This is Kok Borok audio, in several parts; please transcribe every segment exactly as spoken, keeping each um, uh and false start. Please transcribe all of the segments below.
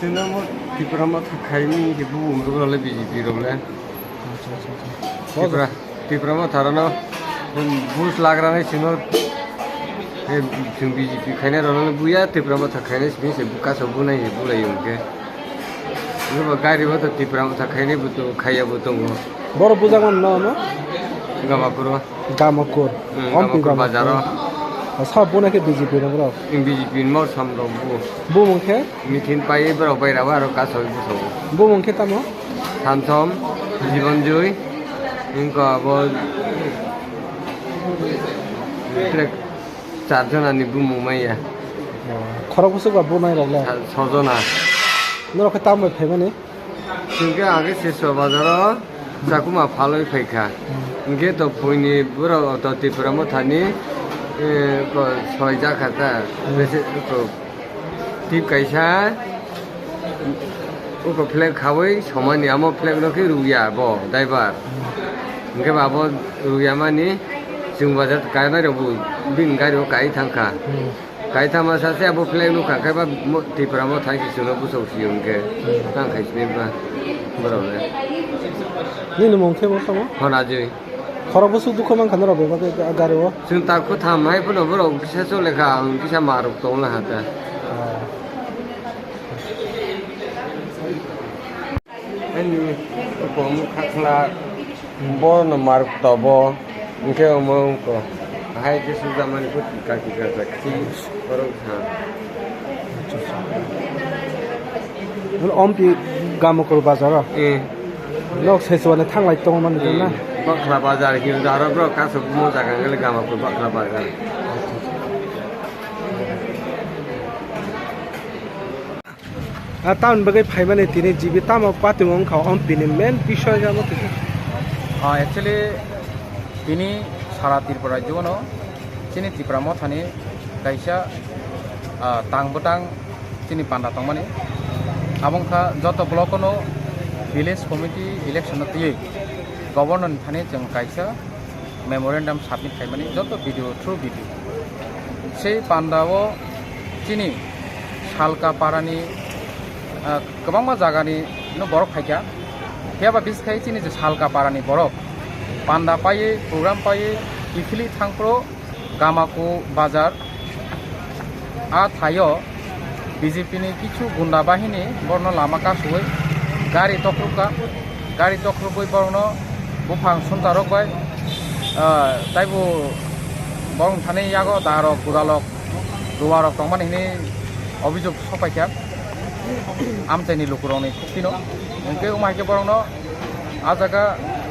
Chwngno mo Tipra Motha khaini je bumung rok le B J P rok le. Acha, acha, acha. Tipra, Tipra Motha rano bus lagrani chwngno, eh, chwng B J P khainai rokno buya Tipra Motha khainai simi se buka so bunai je bulai hwnkhe. Bo gari bo to Tipra Motha khainai bo to khaiya bo tongo. Boro bujak man no, no? Gamakur. Gamakur. Hmm, Ompi Gamakur Gamakur. Bazar o. Sa buna khe B J P rok rok. B J P ni mor sam rok bu. Bumung khe? Mithin pai borok bai rabo aro kasoi buso. Bumung khe tamo? Samsom, Jibanjoi, wngkha abo trek char jona ni bumung maya. Khorok bwswk ba bunai rok le? Sa-, sojona. Norok khe tamo bai phaimani? Hingke age Seswa bazaro chakuma phalwi phaikha. Hmm. Hingke to phuini borok to Tipra Mothani, eh, ko soi jakha ta. Hmm. Bese to tip kaisa uko flag khawi somani amo flag no khe ruya bo driver. Hmm. Hingke ba bo ruya mani chwng bazar kainai rok bo bini gari o kai thangkha. Hmm. Kaithama sase abo flag nukha khe ba mo-, Tipra Motha hai se chwngno bwsok sio hwnkhe. Hmm. Tang khai sini ba borok le. Nini mung khe bo tamo? Honajwi. Khorok bwswk dukhu mankha norok bebak gari o? Chwng tak kwtham hai phano borok kisa chole kha, ang kisa marok tong laha ta. Ah. Ani uko mukha khwlak, hmm, bono mar tobo, hwnkhe omo wngkha. Hai khe sujamani khe tika tika jak khe borok kha. Ompi Gamakur bazaro? Eh. Nok Seswani thanglai tongo mani, eh, na? Bakla bazar, Hildara borok kaso mo jaga ngale Gamakur Bakla bazar. Ah, tamoni bagwi phaimani tini G B tamo patungo wngkha, ompini main bisoi khe amo tini. Ah, actually, tini sara Tripura rajyo-no chini Tipra Mothani kaisa, ah, tang bwtang chini panda tongmani. Abo wngkha joto block-o-no village committee election-no twiwi governor-ni thani chwng kaisa memorandum submit khaimani joto B D O through B D O. Sei pandao chini Salka parani, ah, kwbangma jagani no borok phaikha. Phiya ba biskhai chini je Salka parani borok panda paiwi, program paiwi, kiphilwi thangphuru Gamaku bazar, a thaio B J P ni kichu gunda bahini borno lama kasuwi gari tokrukha, gari tokrukwi borno buphang suntarok bai, ah, taibo borok thani yago darok, guralok, ruwarok tongmani hini obijok sopaikha amchaini lukurokni khuktino. Hwnkhe wngma hai khe borokno a jaga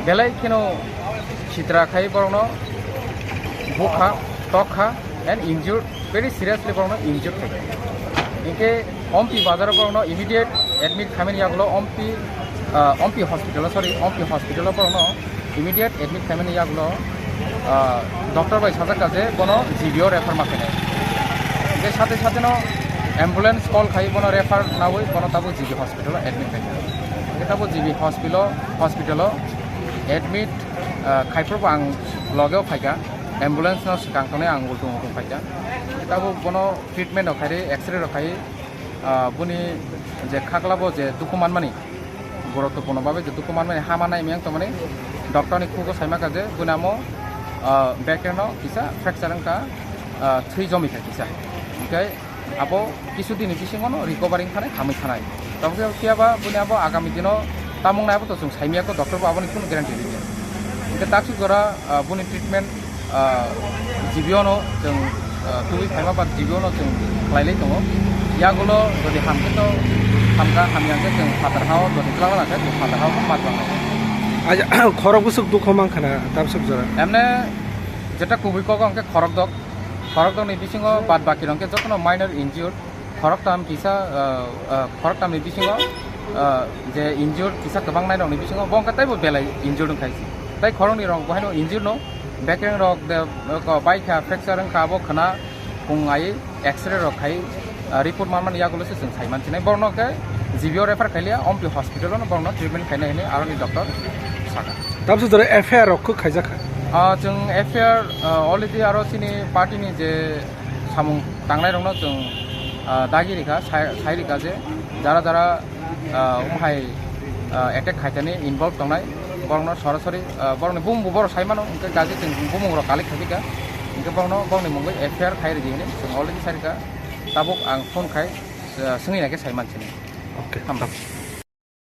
belai kheno sitra khai borokno bukha, tokha, and injured, very seriously borokno injured khai. Hinkhe Ompi bazaro borokno immediate admit khaimani yagulo Ompi, ah, Ompi hospital, sorry, Ompi hospital borokno immediate admit khaimani yagulo, ah, doctor bai sajak kha je bono G B o refer ma khainai. Hinkhe sate sate no ambulance call khai bono refer nawi bono tabo G B hospital admit khai. Hinkhe tabo G B hospital, hospital admit, ah, khaiphuru ang logeo phaikha, ambulance no swkang tongnai ang ultung ultung phaikha. Tabo bono treatment rok khai, X-ray rok khai, ah, boni je khaklabo je dukhu manmani, guruttopurno babe je dukhu manmani, hama nai miyang tongmani, doctor ni khugo saima kha je boni amo, ah, back no kisa fracture wngkha, ah, thwi jomikha kisa. Hinkhe abo kisu dini bisingo no recovery wngkhanai, hamwi thanai. Tabuk phiya ba boni abo agami dino tamung nai abo to chwng saimiyakho, doctor bo aboni kunu guarantee rikya. Hinkhe taksuk jora, ah, boni treatment, ah, G B o no chwng, ah, tubui phaima ba G B o no chwng khlailai tongo. Yagulo jodi hamkhe to hamkha, hamya hwnkhe chwng phatar hao, jodi kwlangla khe chwng phatar hao ma tlangnai. Aja, khorok bwswk dukho mankha na tabswk jora? Emne jeta kubui kok hwnkhe khorok dok, khorok dokni bisingo bad baki rok hwnkhe jotono minor injured. Khoroktham kisa, ah, ah, khoroktham ni bisingo, ah, je injured kisa kwbang nai rok ni bisingo bo wngkha teibo belai injured wngkha se. Tei khoroknwi rok bo haino injured no, bekereng rok de, ko bai kha fracture wngkha abo khwna pung ai X-ray rok khai, ah, report manmani yagulo se chwng sai mansinai. Borok no khe G B o refer khailiya, Ompi hospital o no borok no treatment khainai hinwi aroni doctor saka. Tabswk jora F I R rok kho khaijak kha? Ah, chwng F I R, ah, already aro chini party ni je samung tangnai rokno chwng Ah, dagi rikha, sai, sai rikha je jara jara, ah, omo hai, ah, attack khaitani involve tongnai, borokno sorasori, ah, borokni bumung bo borok sai mano, hwnkhe gaji chwng bumung rok collect khaikha, hwnkhe borokno borokni mungwi F I R khai ridi hinwi chwng already sai rikha. Tabuk ang phone khai, ah, swngwi naikhe sai mansini. Okay. Hambai.